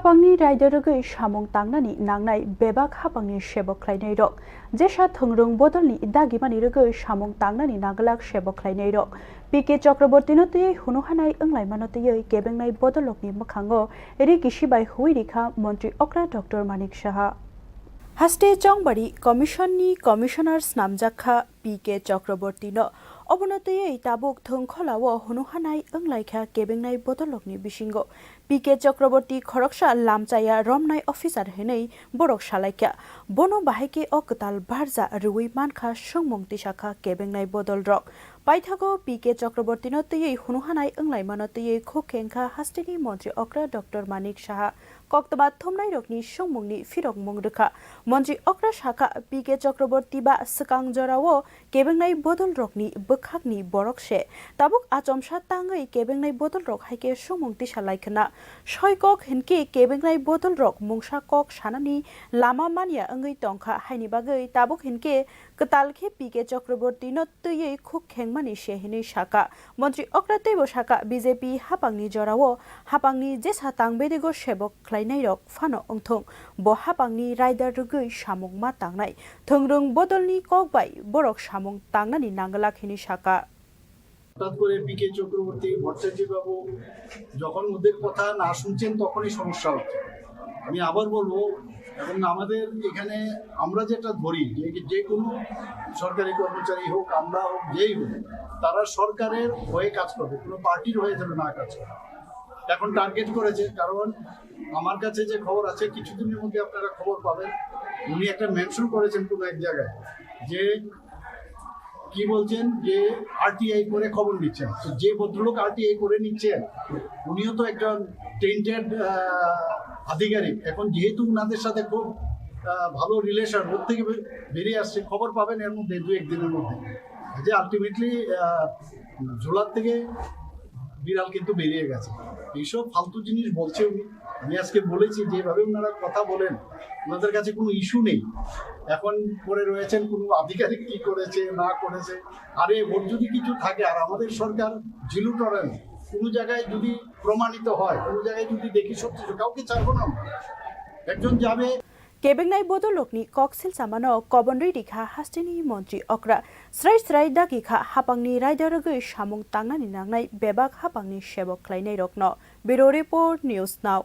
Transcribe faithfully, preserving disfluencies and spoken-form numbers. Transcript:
Hapangni raida rwgwi samung tangnani nangnai bebak hapangni sebok khlainairok, jesa thwngrwng bodolni dagimani rwgwi samung tangnani naglak sebok khlainairok. P K Chakrabortino twiwi hunuhanai wnglaimano twiwi kebengnai bodolrokni mwkhango ri kisi bai huwi rikha Montri okra Doctor Manik Saha. Haste Chongbari Commission ni Commissioner snamjak kha P K Chakraborti no. Obono twiwi tabuk thwngkholao hunuhanai wnglaikha kebengnai bodolrokni bisingo. P K Chakraborti khoroksa lamchaya romnai officer hinwi borok salaikha. Bono bahai khe o kwtal barja rwui mankha swngmung tisakha kebengnai bodolrok. Paithago P K Chakrabortino twiwi hunuhanai wnglaimano twiwi khuk khengkha hasteni montri okra Doctor Manik Saha. Koktwma thumnairokni swngmungni phirokmung rwkha. Montri okra sakha, P K Chakraborti ba swkang jorao kebengnai bodolrokni bwkhakni borok se. Tabuk achomsa tangwi kebengnai bodolrok hai khe swngmung tisa lai khna. Soi kok hinkhe kebengnai bodolrok mungsa kok sanani lama manya wngwi tongkha, haini bagwi tabuk hinkhe kwtal khe P K Chakraborti no twiwi khuk khengmani se hinwi sakha. Montri okra teibo sakha, B J P hapangni jorao hapangni jesa tang bedego sebok khlainairok phano wngthung, bo hapangni raida rwgwi samung ma tangnai thwngrwng bodolni kok bai borok samung tangnani nanglak hinwi sakha. হঠাৎ করে P K Chakraborty ভট্টাচার্য বাবু যখন ওদের কথা না শুনছেন, তখনই সমস্যা হচ্ছে। আমি আবার বলবো, এবং আমাদের এখানে আমরা যেটা ধরি যে, যে কোনো সরকারি কর্মচারী হোক, আমরা হোক, যেই হোক, তারা সরকারের হয়ে কাজ করবে, কোনো পার্টির হয়ে যেন না কাজ করে। এখন টার্গেট করেছে, কারণ আমার কাছে যে খবর আছে, কিছুদিনের মধ্যে আপনারা খবর পাবেন। উনি একটা মেনশন করেছেন কোনো এক জায়গায় যে কি বলছেন যে আরটিআই করে খবর নিচ্ছেন। তো যে ভদ্রলোক আরটিআই করে নিচ্ছেন, উনিও তো একজন টেন্টেড আধিকারিক। এখন যেহেতু উনাদের সাথে খুব আহ, ভালো রিলেশন, ওর থেকে বে- বেরিয়ে আসছে, খবর পাবেন এর মধ্যে, দু এক দিনের মধ্যে। যে আলটিমেটলি ঝোলার থেকে বিড়াল কিন্তু বেরিয়ে গেছে। এইসব ফালতু জিনিস বলছে উনি। আমি আজকে বলেছি, যেভাবে ওনারা কথা বলেন, ওনাদের কাছে কোনো ইস্যু নেই। এখন পড়ে রয়েছেন কোনো আধিকারিক কি করেছে না করেছে। আরে, ওর যদি কিছু থাকে, আর আমাদের সরকার জিরো টলারেন্স। কোনো জায়গায় যদি প্রমাণিত হয়, কোনো জায়গায় যদি দেখি সত্যি, কাউকে ছাড়বো না আমরা। একজন যাবে। Kebengnai bodolrokni kok silchamano kobonrwi rikha hasteni montri okra. Srai srai dagi kha hapangni raida rwgwi samung tangnani nangnai bebak hapangni sebok khlainairokno. Bureau Report, News Now.